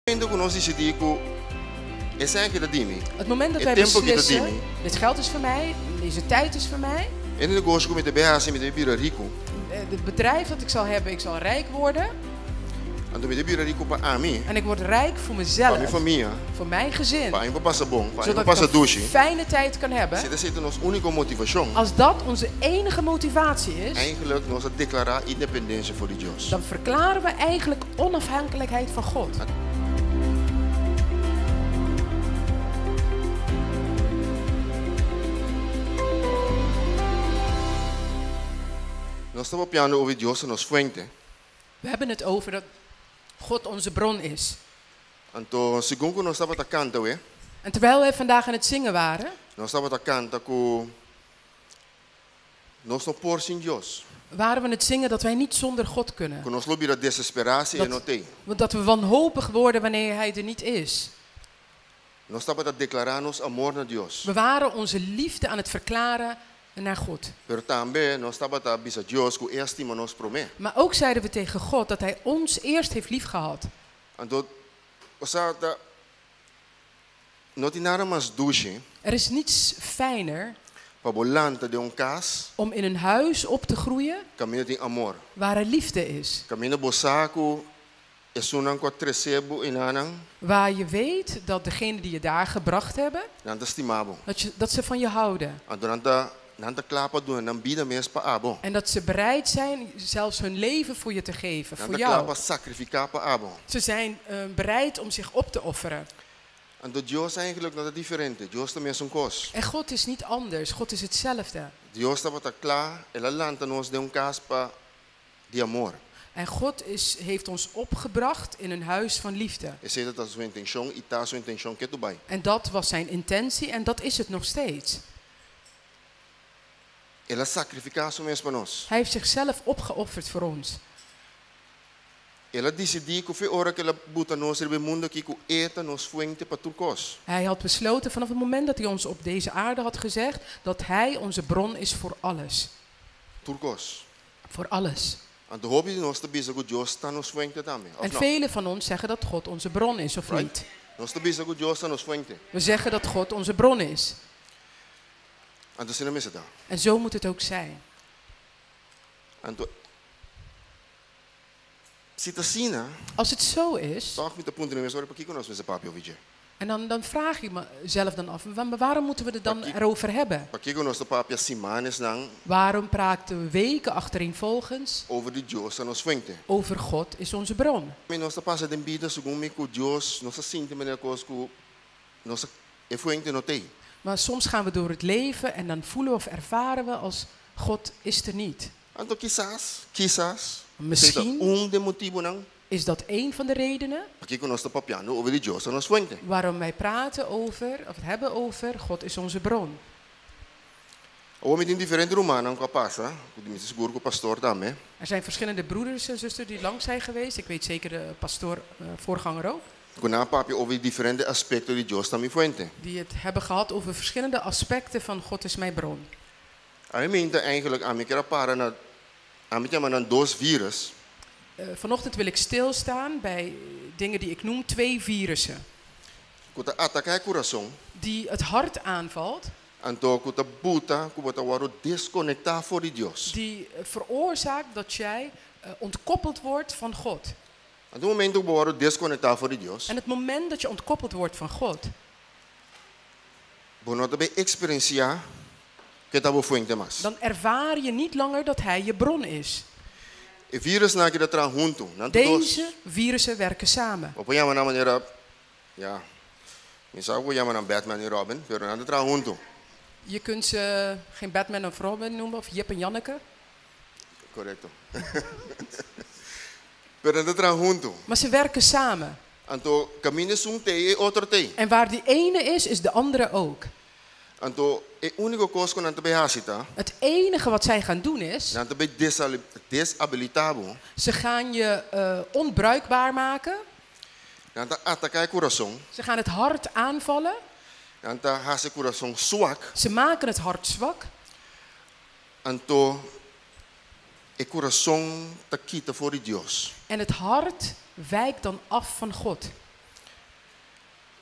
Momento ku nos disidí ku esei aki ta di mi, Het moment dat e wij tempu aki ta di beslissen, mi, dit geld is voor mij, deze tijd is voor mij, e negoshi ku mi ta bai hasi, mi ta bai bira riku. Het bedrijf dat ik zal hebben, ik zal rijk worden. Anto mi ta bira riku pa ami, En ik word rijk voor pa mi mezelf, famia, voor mijn gezin, pa ami por pasa bon, pa ami por zodat ik pasa een dushi. fijne tijd kan hebben. Si esei ta nos úniko motivashon, Als dat onze enige motivatie is, eigenlijk nos a deklará independensia for di Dios. Dan verklaren we eigenlijk onafhankelijkheid van God. Nos ta papiando over Dios ta nos fuente. We hebben het over dat God onze bron is. Anto segun ku nos tabata kanta awe, En terwijl wij vandaag aan het zingen waren, nos tabata kanta ku nos no por sin Dios. Waren we aan het zingen dat wij niet zonder God kunnen. Ku nos lo bira desesperá si e no t'ei. Want dat we wanhopig worden wanneer Hij er niet is. Nos tabata deklará nos amor na Dios. We waren onze liefde aan het verklaren naar God. Pero tambe nos tabata bisa Dios ku e a stima nos promé. Maar ook zeiden we tegen God dat Hij ons eerst heeft liefgehad. Anto, osea, ta no tin nada mas dushi Er is niets fijner pa bo lanta den un kas om in een huis op te groeien kaminda tin amor. Waar er liefde is. Kaminda bo sa ku esunnan ku a trese bo enanan Waar je weet dat degenen die je daar gebracht hebben, nan ta stima bo. dat ze van je houden. Anto nan ta nan ta kla pa duna nan bida mes pa abo. En dat ze bereid zijn zelfs hun leven voor je te geven, Nan voor ta kla jou. pa sakrifiká pa abo. Ze zijn bereid om zich op te offeren. Anto Dios eigenlijk no ta diferente. Dios ta mesun kos. En God is niet anders, God is hetzelfde. Dios tabata kla, el a lanta nos den un kas pa di amor. En God heeft ons opgebracht in een huis van liefde. Esei ta su intenshon i ta su intenshon ketu bai. En dat was zijn intentie en dat is het nog steeds. El a sakrifiká su mes pa nos. Hij heeft zichzelf opgeofferd voor ons. El a disidí ku fe ora ku el a buta nos riba e mundu akí ku e ta nos fuente pa tur kos. Hij had besloten vanaf het moment dat hij ons op deze aarde had gezegd dat hij onze bron is voor alles. Tur kos. Voor alles. Anto hopi di nos ta bisa ku Dios ta nos fuente tambe, òf En no? velen van ons zeggen dat God onze bron is, of Right? niet? Nos ta bisa ku Dios ta nos fuente. We zeggen dat God onze bron is. Anto asina mester ta. En zo moet het ook zijn. Anto si ta asina, Als het zo is, tòg mi ta puntra mi mes ora pakiko nos mester papia over dje. En dan vraag ik mezelf dan af, waarom moeten we het dan Pakiko erover hebben? Pakiko nos ta papia simanesnan Waarom praten we weken achtereenvolgens over di Dios ta nos fuente? Over God is onze bron? Mi nos ta pasa den bida segun mi ku Dios nos ta sinti manera kos ku nos e fuente no t'ei. Maar soms gaan we door het leven en dan voelen we of ervaren we als God is er niet. Anto kisas, kisas, Misschien esei ta un den motibunan is dat een van de redenen pakiko nos ta papiando over di Dios ta nos fuente. Waarom wij praten over, of het hebben over, God is onze bron. Awor mi tin diferente rumannan ku a pasa, ku mi ta sigur ku pastor tambe. Er zijn verschillende broeders en zusters die langs zijn geweest. Ik weet zeker de pastoor, voorganger ook. Ku nan a papia over diferente aspekto di Dios ta mi fuente. Die het hebben gehad over verschillende aspecten van God is mijn bron. Ami minta eigenlijk ami kier a para na ami ta yama nan dos virus. Vanochtend wil ik stilstaan bij dingen die ik noem twee virussen. Ku ta ataká e kurason. Die het hart aanvalt. Anto ku ta buta ku bo ta wòrdu deskonektá for di Dios. Die veroorzaakt dat jij ontkoppeld wordt van God. Anto e momento ku bo wòrdu deskonektá for di Dios. En het moment dat je ontkoppeld wordt van God. Bo no ta bay eksperensiá ku e ta bo fuente mas. Dan ervaar je niet langer dat hij je bron is. E virusnan aki ta traha huntu, nan ta dos. Deze virussen werken samen. Bo por yama nan manera, ja, mi sa ku bo yama nan Batman i Robin, pero nan ta traha huntu. Je kunt ze geen Batman of Robin noemen, of Jip en Janneke. Korekto. Pero nan ta traha huntu. Maar ze werken samen. Anto kaminda esun t'ei, e otro t'ei. En waar die ene is, is de andere ook. Anto e úniko kos ku nan ta bai hasi ta, Het enige wat zij gaan doen is, nan ta bai desabilitá bo. Ze gaan je onbruikbaar maken. Nan ta ataká e kurason. Ze gaan het hart aanvallen. Nan ta hasi e kurason suak. Ze maken het hart zwak. Anto e kurason ta kita for di Dios. En het hart wijkt dan af van God.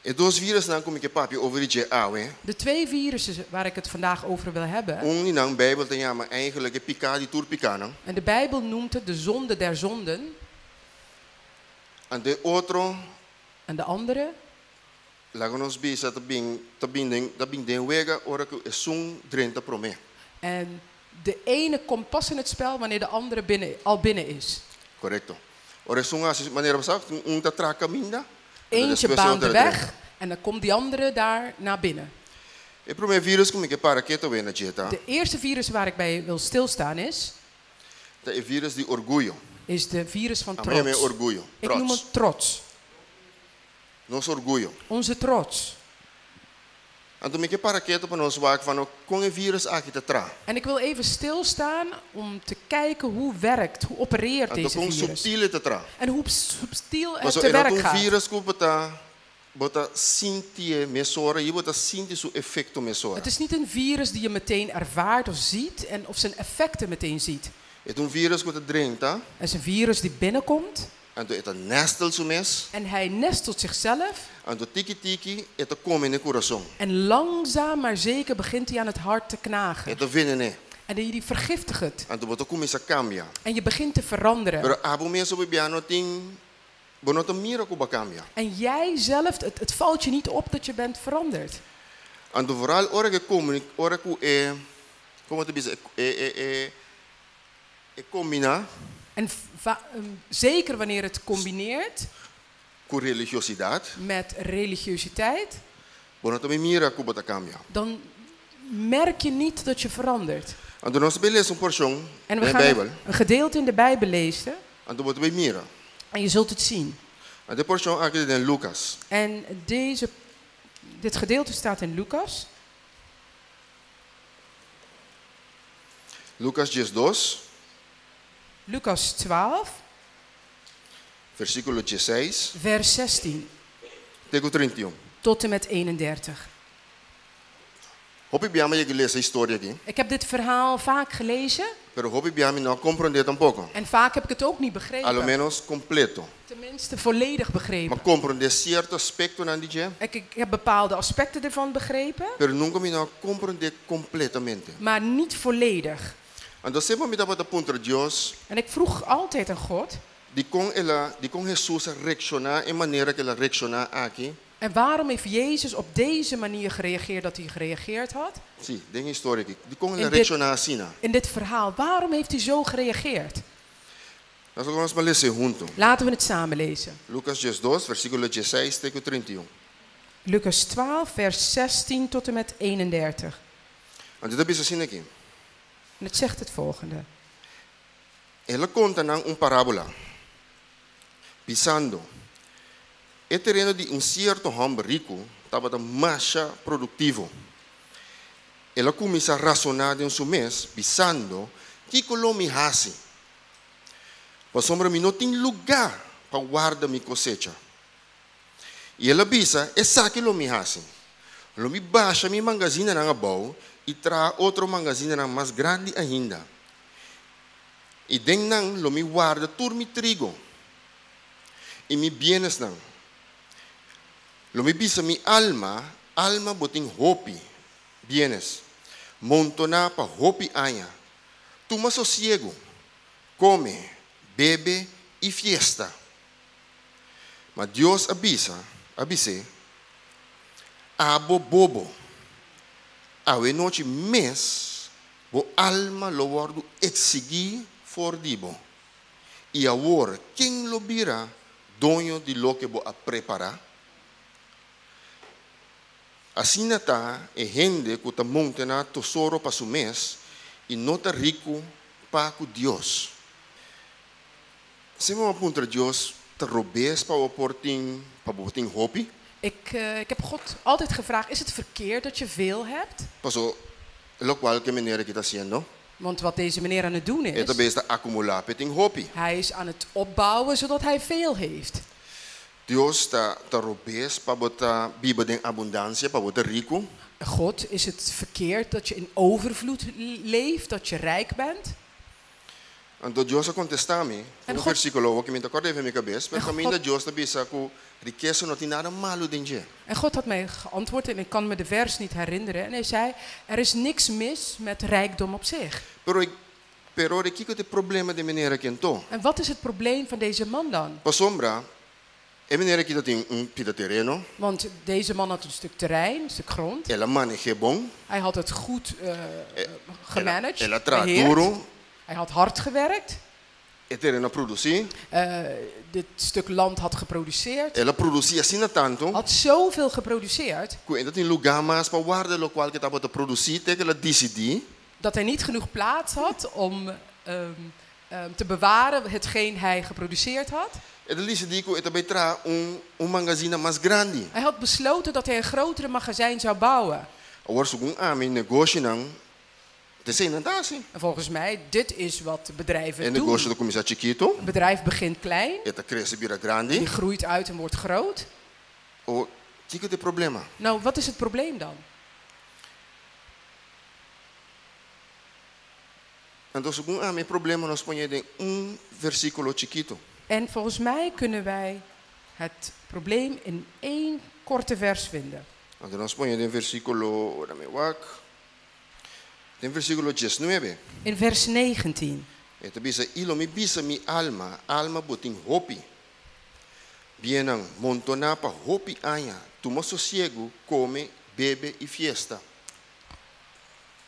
E dos virusnan ku mi ke papia over di dje awe. De twee virussen waar ik het vandaag over wil hebben. Un di nan Beibel ta yama eigenlijk e piká di tur pikánan. En de Bijbel noemt het de zonde der zonden. Anto e otro. En de andere. Laga nos bisa ta bin ta bin den ta bin den wega ora ku esun drenta promé. En de ene komt pas in het spel wanneer de andere binnen, al binnen is. Korekto. Ora esun hasi manera bo sa un ta traha kaminda, anto Eentje despues e baant otro de ta weg drenta. en dan komt die andere daar naar binnen. E promé virus ku mi ke para keto wena dje ta. De eerste virus waar ik bij wil stilstaan is. Ta e virus di orguyo. Is de virus van Ami yama e trots. orguyo, Ik noem trots. het trots. Nos orguyo. Onze trots. Anto mi ke para keto pa nos wak van kon e virus aki ta traha. En ik wil even stilstaan om te kijken hoe werkt, hoe opereert Anto deze kon virus. subtil e ta traha. En hoe subtiel het Paso te e no ta werk un gaat. virus ku bo ta bo ta sinti e mesora i bo ta sinti su efekto mesora. Het is niet een virus die je meteen ervaart of ziet en of zijn effecten meteen ziet. E ta un virus ku ta drenta. Het is een virus die binnenkomt. Anto e ta nestel su mes. En hij nestelt zichzelf. Anto tiki tiki e ta kome n'e kurason. En langzaam maar zeker begint hij aan het hart te knagen. E ta venen'é. En die vergiftigt het. Anto bo ta kuminsá kambia. En je begint te veranderen. Pero abo mes hopi bia no tin, bo no ta mira ku bo a kambia. En jij zelf, het valt je niet op dat je bent veranderd. Anto vooral ora ku e ora ku e, komo ta bisa, e e e e kombiná. En zeker wanneer het combineert. Ku religiosidat. Met religiositeit. Bo no ta mira ku bo ta kambia. Dan merk je niet dat je verandert. Anto nos ta bai lesa un porshon En we den gaan Bijbel. een gedeelte in de Bijbel lezen. Anto bo ta bai mira. En je zult het zien. Anto e porshon aki ta den Lucas. En dit gedeelte staat in Lucas. Lucas diesdos. Lucas 12. Versíkulo diesseis. Vers 16. Te ku 31. Tot en met 31. Hopi bia mi a yega lesa e historia aki. Ik heb dit verhaal vaak gelezen. Pero hopi bia mi no a komprondé tampoko. En vaak heb ik het ook niet begrepen. A lo menos kompleto. Tenminste volledig begrepen. Mi a komprondé sierto aspektonan di dje. Ik heb bepaalde aspecten ervan begrepen. Pero nunka mi no a komprondé kompletamente. Maar niet volledig. Anto semper mi tabata puntra Dios. En ik vroeg altijd aan God. Dikon el a, dikon Hesus a reakshoná e manera ku el a reakshoná aki. En waarom heeft Jezus op deze manier gereageerd dat hij gereageerd had? Sí, den e historia aki. Dikon el a In dit reakshoná asina. In dit verhaal, waarom heeft hij zo gereageerd? Nos lo ban lesa huntu. Laten we het samen lezen. Lucas diesdos, versíkulo diesseis te ku 31. Lucas 12, vers 16 tot en met 31. Anto ta bisa asina aki. En het zegt het volgende. El a konta nan un parábola, bisando, E tereno di un sierto hòmber riku tabata masha produktivo. El a kuminsá rasoná den su mes, bisando, Kiko lo mi hasi? Pasobra mi no tin lugá pa warda mi kosecha. I el a bisa, Esaki lo mi hasi. Lo mi basha mi mangasinanan abou i traha otro mangasinanan mas grandi ainda. I den nan lo mi warda tur mi trigo i mi bienesnan. Lo mi bisa mi alma, Alma, bo tin hopi bienes, montoná pa hopi aña. Tuma sosiego, kome, bebe i fiesta. Ma Dios a bisa, a bis'é, Abo bobo, awe nochi mes bo alma lo wòrdu eksigí for di bo. I awor, ken lo bira doño di loke bo a prepará? Asina ta e hende ku ta montená tesoro pa su mes i no ta riku pa ku Dios. Semper bo a puntra Dios, Ta robes pa bo por tin, pa bo tin hopi? Ik, eh, ik heb God altijd gevraagd, is het verkeerd dat je veel hebt? Paso, lokual ku e meneer aki ta hasiendo? Want wat deze meneer aan het doen E ta is, bezig ta akumulá p'e tin hopi. hij is aan het opbouwen zodat hij veel heeft. Dios ta ta robes pa bo ta biba den abundansia, pa bo ta riku? God, is het verkeerd dat je in overvloed leeft, dat je rijk bent? Anto Dios a kontestá mi ku En un God- versíkulo ku mi ta kòrda den mi kabes, pero En kaminda God- Dios ta bisa ku rikesa no tin nada malu den dje. En God had mij geantwoord en ik kan me de vers niet herinneren. En hij zei, er is niks mis met rijkdom op zich. Pero pero kiko ta e problema di e mener aki anto? En wat is het probleem van deze man dan? Pasombra, e mener aki tin un pida tereno, Want deze man had een stuk terrein, een stuk grond. el a maneh'é bon, Hij had het goed gemanaged, el a traha beheerd. duru, Hij had hard gewerkt. e tereno a produsí, Dit stuk land had geproduceerd. el a produsí asina tantu, Had zoveel geproduceerd ku e no tin lugá mas pa warda lokual ku e tabata produsí, te ku el a disidí, dat hij niet genoeg plaats had om te bewaren hetgeen hij geproduceerd had. el a disidí ku e ta bai traha un un mangasina mas grandi. Hij had besloten dat hij een grotere magazijn zou bouwen. Awor segun ami negoshinan, ta esei nan ta hasi. En volgens mij, dit is wat bedrijven E doen. negoshi ta kuminsá chikitu, Een bedrijf begint klein, e ta krese bira grandi. die groeit uit en wordt groot. O, kiko ta e problema? Nou, wat is het probleem dan? Anto, segun ami, e problema nos por hañ'é den un versíkulo chikitu. En volgens mij kunnen wij het probleem in één korte vers vinden. Anto, nos por hañ'é den versíkulo, ora mi wak, den versíkulo 19. In vers 19. E ta bisa, i lo mi bisa mi alma, alma bo tin hopi. Biennan montoná pa hopi aña, tuma sosiegu, kome, bebe i fiesta.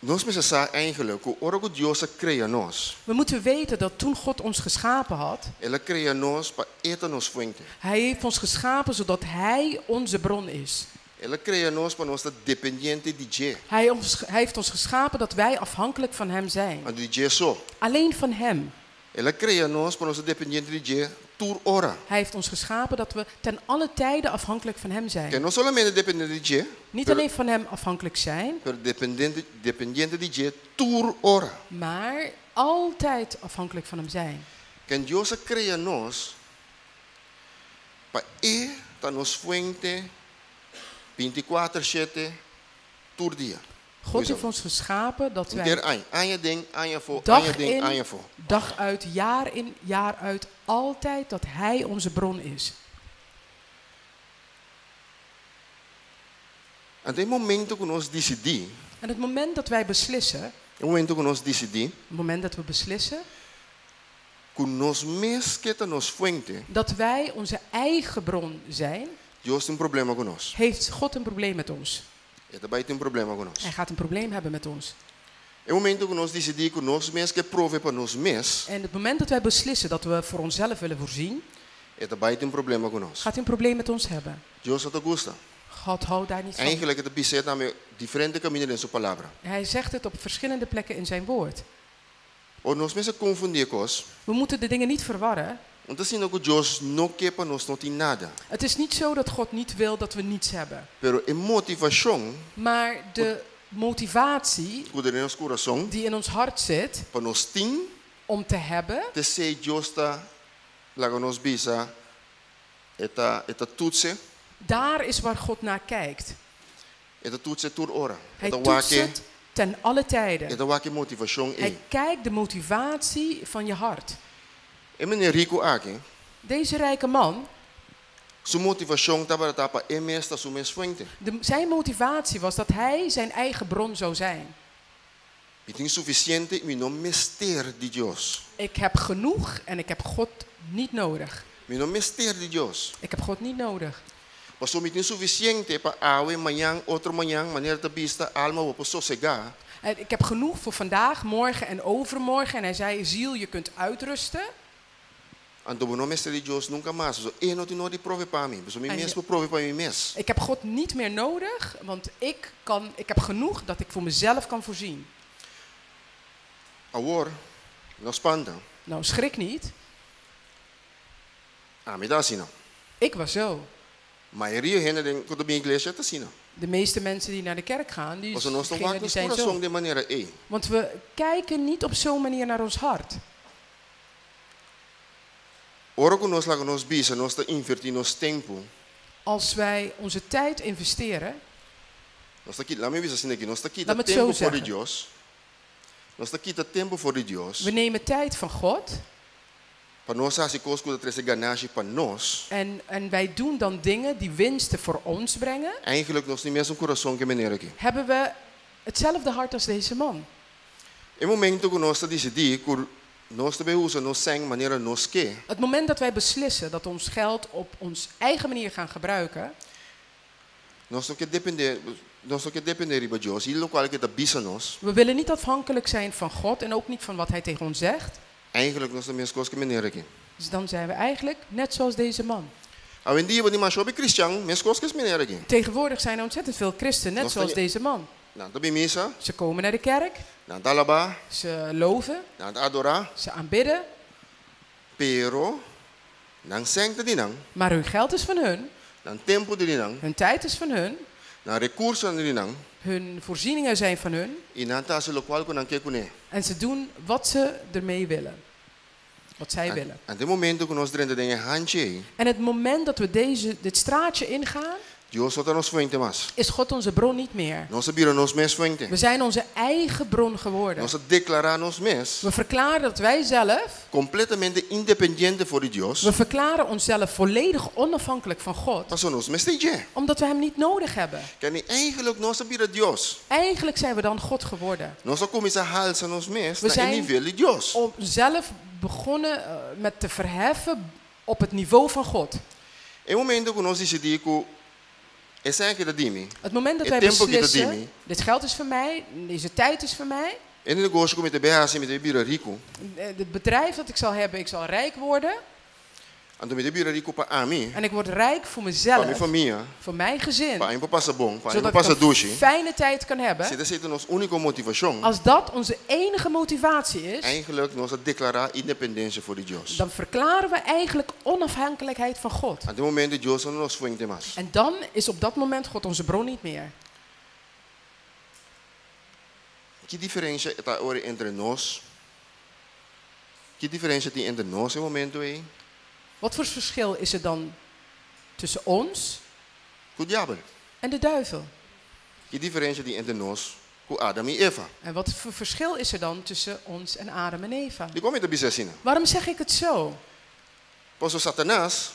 Nos mester sa eigenlijk ku ora ku Dios a krea nos, We moeten weten dat toen God ons geschapen had, El a krea nos pa E ta nos fuente. Hij heeft ons geschapen zodat Hij onze bron is. El a krea nos pa nos ta dependiente di dje. Hij heeft ons geschapen dat wij afhankelijk van Hem zijn. Anto di dje so. Alleen van Hem. El a krea nos pa nos ta dependiente di dje tur ora. Hij heeft ons geschapen dat we ten alle tijden afhankelijk van Hem Ke zijn. no solamente dependiente di dje, Niet pero, alleen van Hem afhankelijk zijn, pero dependiente, dependiente di dje tur ora. maar altijd afhankelijk van Hem zijn. Ke Dios a krea nos pa E ta nos fuente 24/7 tur dia. God heeft ons geschapen dat wij Henter aña, aña aden, aña afó, aña dag aden, in, aña afó. dag uit, jaar in, jaar uit, altijd dat Hij onze bron is. Anto e momento ku nos disidí, En het moment dat wij beslissen, e momento ku nos disidí, het moment dat we beslissen ku nos mes ke ta nos fuente, dat wij onze eigen bron zijn, Dios tin problema ku nos. heeft God een probleem met ons. E ta bai tin problema ku nos. Hij gaat een probleem hebben met ons. E momento ku nos disidí ku nos mes ke provee pa nos mes, En het moment dat wij beslissen dat we voor onszelf willen voorzien, e ta bai tin problema ku nos. gaat hij een probleem met ons hebben. Dios no ta gusta. God houdt daar niet van. Eigenlijk e ta bis'é tambe diferente kaminda den su palabra. Hij zegt het op verschillende plekken in zijn woord. O nos mester konfundí kos. We moeten de dingen niet verwarren. No ta asina ku Dios no ke pa nos no tin nada. Het is niet zo dat God niet wil dat we niets hebben. Pero e motivashon Maar de motivatie ku ta den nos kurason die in ons hart zit pa nos tin om te hebben, t'esei Dios ta laga nos bisa e ta e ta toets e daar is waar God naar kijkt. e ta toets e tur ora. Hij E ta toetst wak e het ten alle tijden. e ta wak e motivashon Hij ei. kijkt de motivatie van je hart. E mener riku aki, Deze rijke man, su motivashon tabata pa e mes ta su mes fuente. zijn motivatie was dat hij zijn eigen bron zou zijn. Mi tin sufisiente, mi no mester di Dios. Ik heb genoeg en ik heb God niet nodig. Mi no mester di Dios. Ik heb God niet nodig. Pasobra mi tin sufisiente pa awe, mañan, otro mañan, manera ta bisa, alma, bo por sosegá. En ik heb genoeg voor vandaag, morgen en overmorgen. En hij zei, ziel, je kunt uitrusten. Anto bo no mester di Dios nunka mas. So, e no tin nodi di provee pa mi. So, mi En mes je- por provee pa mi mes. Ik heb God niet meer nodig, want ik heb genoeg dat ik voor mezelf kan voorzien. Awor, no spanta. Nou, schrik niet. Ami ta asina. Ik was zo. Mayoria hende den ku ta bin iglesia ta asina. De meeste mensen die naar de kerk gaan, die, Pasobra nos ta gingen, wak die nos zijn kurason zo. di e manera ei. Want we kijken niet op zo'n manier naar ons hart. Ora ku nos laga nos bisa, nos ta invertí nos tempu. Als wij onze tijd investeren, Nos ta kita, laga mi bisa asina aki, nos ta kita Laat me het tempu zo for di zeggen. Dios. Nos ta kita tempu for di Dios. We nemen tijd van God Pa nos hasi kos ku ta trese ganashi pa nos. en wij doen dan dingen die winsten voor ons brengen. Eigenlijk nos tin mesun kurason ku e meneer aki. Hebben we hetzelfde hart als deze man. E momento ku nos ta disidí ku nos ta bai usa nos sèn manera nos ke. Het moment dat wij beslissen dat ons geld op ons eigen manier gaan gebruiken, Nos no ke dependé, nos no ke dependé riba Dios i lokual ku e ta bisa nos. We willen niet afhankelijk zijn van God en ook niet van wat hij tegen ons zegt. Eigenlijk nos ta meskos ku e meneer aki. Dus dan zijn we eigenlijk net zoals deze man. Awendia bo tin masha hopi kristian meskos ku es meneer aki. Tegenwoordig zijn er ontzettend veel christen net Nos zoals ta- deze man. Nan ta bin misa, Ze komen naar de kerk, nan ta alabá, ze loven, nan ta adorá, ze aanbidden, pero nan sèn ta di nan, maar hun geld is van hun, nan tempu ta di nan, hun tijd is van hun, nan rekursonan ta di nan, hun voorzieningen zijn van hun i nan ta hasi lokual ku nan ke kuné. en ze doen wat ze ermee willen. Wat zij willen. Anto e momento ku nos drenta den e hanchi ei, En het moment dat we dit straatje ingaan, Dios no ta nos fuente mas. is God onze bron niet meer. Nos a bira nos mes fuente. We zijn onze eigen bron geworden. Nos a deklará nos mes We verklaren dat wij zelf, kompletamente independiente for di Dios, we verklaren onszelf volledig onafhankelijk van God, pasobra nos mester dje. omdat we Hem niet nodig hebben. Ke men eigenlijk nos a bira Dios. Eigenlijk zijn we dan God geworden. Nos a kuminsá halsa nos mes We na e zijn nivel di Dios. Om zelf begonnen met te verheffen op het niveau van God. E momento ku nos disidí ku e sèn aki ta di mi, Het moment dat E wij tempu aki ta di beslissen, mi. dit geld is voor mij, deze tijd is voor mij, e negoshi ku mi ta bai hasi, mi ta bai bira riku, het bedrijf dat ik zal hebben, ik zal rijk worden. anto mi ta bira riku pa ami, En ik word rijk voor pa mi mezelf, famia, voor mijn gezin, pa ami por pasa bon, pa ami por zodat pasa ik een dushi. fijne tijd kan hebben. Si esei ta nos úniko motivashon, Als dat onze enige motivatie is, eigenlijk nos a deklará independensia for di Dios. dan verklaren we eigenlijk onafhankelijkheid van God. Anto e momento Dios no ta nos fuente mas. En dan is op dat moment God onze bron niet meer. Ki diferensia ta ora entre nos? Ki diferensia tin entre nos e momento ei Wat voor verschil is er dan tussen ons ku diabel? en de duivel? Ki diferensia tin entre nos ku Adam i Eva? En wat voor verschil is er dan tussen ons en Adam en Eva? Dikon mi ta bisa asina? Waarom zeg ik het zo? Pasobra Satanas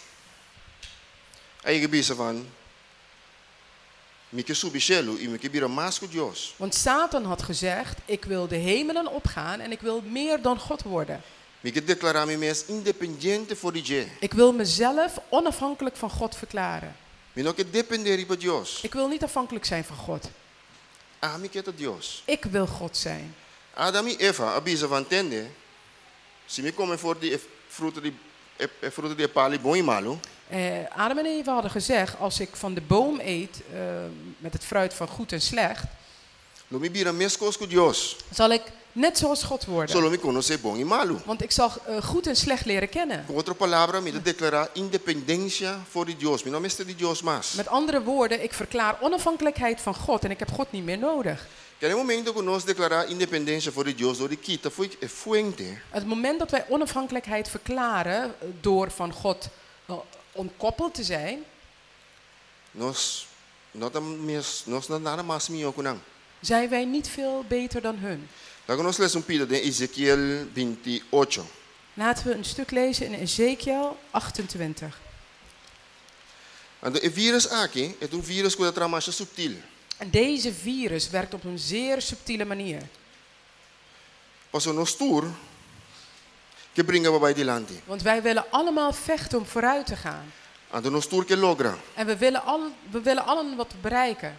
a yega bisa van mi ke subi shelu i mi ke bira mas ku Dios. Want Satan had gezegd, ik wil de hemelen opgaan en ik wil meer dan God worden. Mi ke deklará mi mes independiente for di dje. Ik wil mezelf onafhankelijk van God verklaren. Mi no ke dependé riba Dios. Ik wil niet afhankelijk zijn van God. Ami ke ta Dios. Ik wil God zijn. Adam i Eva a bisa van tende, si mi kome for di e fruta di e fruta di e pal'i bon i malu, Adam en Eva hadden gezegd, als ik van de boom eet met het fruit van goed en slecht, lo mi bira meskos ku Dios. zal ik net zoals God worden. So lo mi konosé bon i malu. Want ik zal goed en slecht leren kennen. Ku otro palabra, mi ta deklará independensia for di Dios. Mi no mester di Dios mas. Met andere woorden, ik verklaar onafhankelijkheid van God en ik heb God niet meer nodig. Ke e momento ku nos deklará independensia for di Dios, dor di kita for di e fuente, Het moment dat wij onafhankelijkheid verklaren door van God ontkoppeld te zijn, nos no ta mes, nos no ta nada mas mihó ku nan. zijn wij niet veel beter dan hun. Laga nos lesa un pida den Ezekiel 28. Laten we een stuk lezen in Ezekiel 28. Anto e virus aki e ta un virus ku ta traha masha sutil. En deze virus werkt op een zeer subtiele manier. Pasobra nos tur ke bringa pa bai dilanti. Want wij willen allemaal vechten om vooruit te gaan. Anto nos tur ke logra. En we willen allen wat bereiken.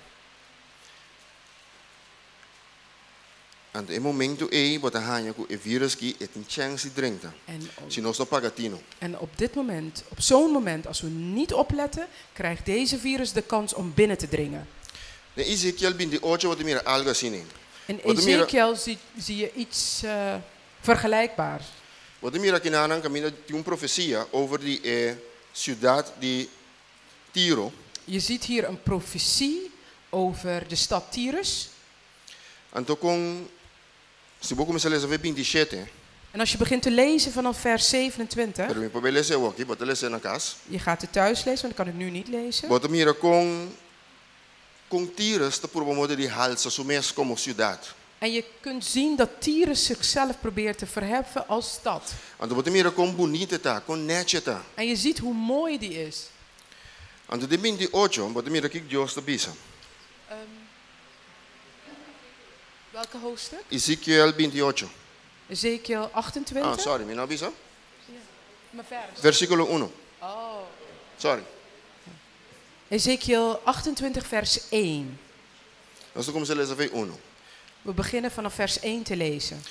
Anto e momento ei bo ta haña ku e virus ki e tin chèns di drenta. Si nos no paga tino. En op dit moment, op zo'n moment, als we niet opletten, krijgt deze virus de kans om binnen te dringen. Den Ezekiel 28 bo ta mira algu asina. In Bo ta mira Ezekiel zie je iets vergelijkbaars. Bo ta mira akinan kaminda tin un profesia over di e siudat di Tiro. Je ziet hier een profetie over de stad Tyrus. Anto kon, si bo kuminsá lesa 27. En als je begint te lezen vanaf vers 27. Pero mi por lesa aki, bo ta lesa na kas. Je gaat het thuis lezen, want dat kan ik nu niet lezen. Bo ta mira kon, kon Tyrus ta purba moda di halsa su mes komo siudat. En je kunt zien dat Tyrus zichzelf probeert te verheffen als stad. Anto bo ta mira kon bunita e ta, kon nèchi e ta. En je ziet hoe mooi die is. Anto den 28, bo ta mira kiko Dios ta bisa. Welke hoofdstuk? Ezekiel 28. Ezekiel 28. Ah, sorry, mi no a bisa? Mijn vers. Versíkulo 1. Oh. Sorry. Ezekiel 28, vers 1. Nos ta kuminsá lesa for di 1. We beginnen vanaf vers 1 te lezen.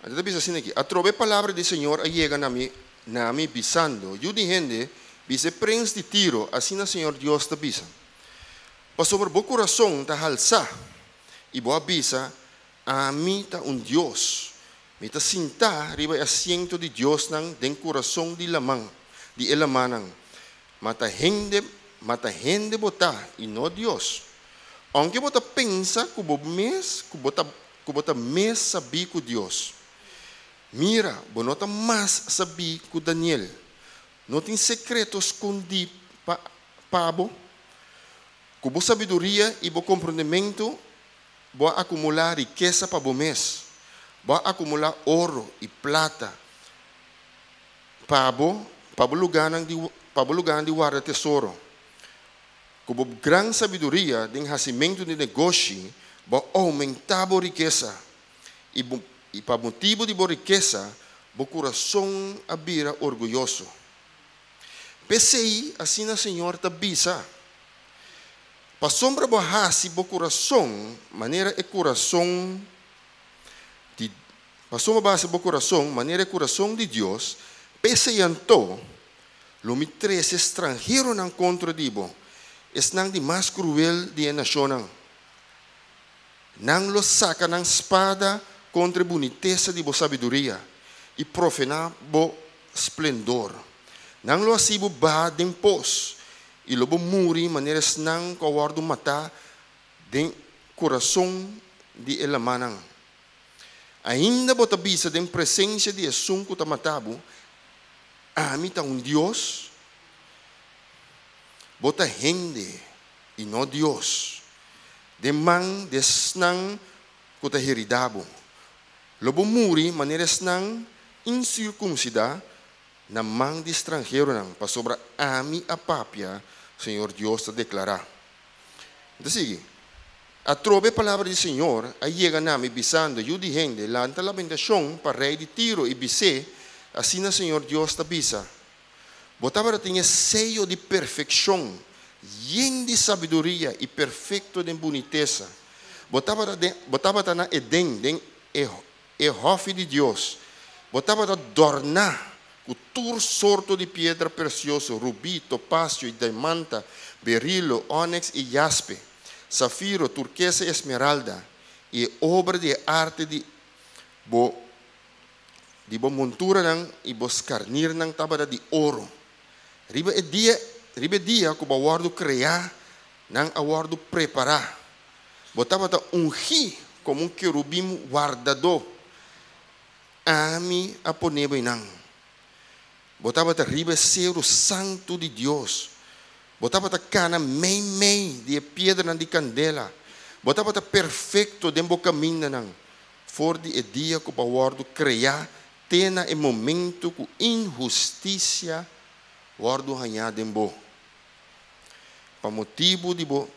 Anto ta bisa asina aki, Atrobe e palabra di Señor a yega na mi, na mi, bisando, Yu di hende, bisa e prens di Tiro, asina Señor Dios ta bisa, Pasobra bo kurason ta halsá, i bo a bisa, Ami ta un dios, mi ta sintá riba e asiento di diosnan den kurason di laman, di e lamannan. Ma ta hende, ma ta hende bo ta i no Dios. Ounke bo ta pensa ku bo mes, ku bo ta, ku bo ta mes sabí ku Dios. Mira, bo no ta mas sabí ku Daniel. No tin sekreto skondí pa, pa bo. Ku bo sabiduria i bo komprondementu bo a akumulá rikesa pa bo mes. Bo a akumulá oro i plata Pa bo, pa bo lugánan di, pa bo lugánan di warda tesoro. Ku bo gran sabiduria den hasimentu di negoshi, bo a oumentá bo rikesa, i bo, i pa motibu di bo rikesa, bo kurason a bira orguyoso. P'esei, asina Señor ta bisa, Pasobra bo a hasi bo kurason manera e kurason di Pasobra bo hasi bo kurason manera e kurason di Dios, p'esei anto lo mi trese stranheronan kontra di bo, esnan di mas kruel di e nashonnan. Nan lo saka nan spada kontra e bunitesa di bo sabiduria i profená bo splendor. Nan lo hasi bo baha den pos, i lo bo muri manera esnan ku a wòrdu matá den kurason di e lamannan. Ainda bo ta bisa den presensia di esun ku ta mata bo, Ami ta un dios? Bo ta hende i no dios. Den man di esnan ku ta heridá bo, lo bo muri manera esnan insirkunsidá na man di stranheronan, pasobra ami a papia, Señor Dios ta deklará. Mi ta sigui. Atrobe e palabra di Señor a yega na mi, bisando, Yu di hende, lanta lamentashon pa rei di Tiro i bis'é, Asina Señor Dios ta bisa, Bo tabata tin e seyo di perfekshon, yen di sabiduria i perfekto den bunitesa. Bo tabata den, bo tabata na Edén, den e E hòfi di Dios. Bo tabata dòrná ku tur sorto di piedra presioso, rubí, topasio i daimanta, berilo, òneks i jaspe, safiro, turkesa i esmeralda, i e obra di e arte di bo di bo monturanan i bo skarnirnan tabata di oro. Riba e dia riba e dia ku bo a wòrdu kreá, nan a wòrdu prepará. Bo tabata ungí komo un kerubim wardadó. Ami a pone bo einan. Bo tabata riba e seru santu di Dios. Bo tabata kana meimei di e piedranan di kandela. Bo tabata perfekto den bo kamindanan for di e dia ku bo a wòrdu kreá te na e momentu ku inhustisia wòrdu hañá den bo. Pa motibu di bo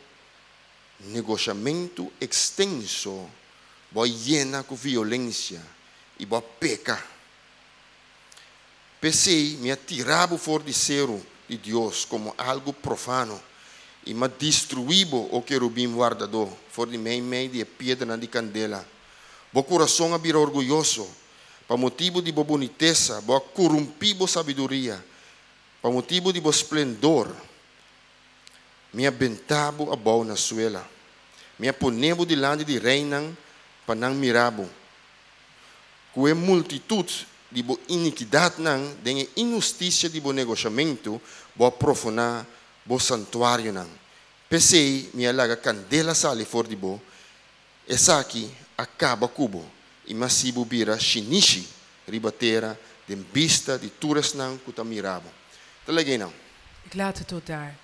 Negoshamentu ekstenso, bo a yena ku violensia i bo a peka. P'esei mi a tira bo for di seru di Dios komo algu profano, i mi a destruí bo, o kerubin wardadó, for di meimei di e piedranan di kandela. Bo kurason a bira orguyoso, pa motibu di bo bunitesa bo a korumpí bo sabiduria, pa motibu di bo splendor. Mi a benta bo abou na suela. Mi a pone bo dilanti di reinan pa nan mira bo. Ku e multitut di bo inikidatnan den e inhustisia di bo negoshamentu bo a profoná bo santuarionan. P'esei mi a laga kandela sali for di bo, esaki a kaba ku bo i mi a hasi bo bira shinishi riba tera den bista di tur esnan ku ta mira bo. Ta lag'é nan. Ik laat het tot daar.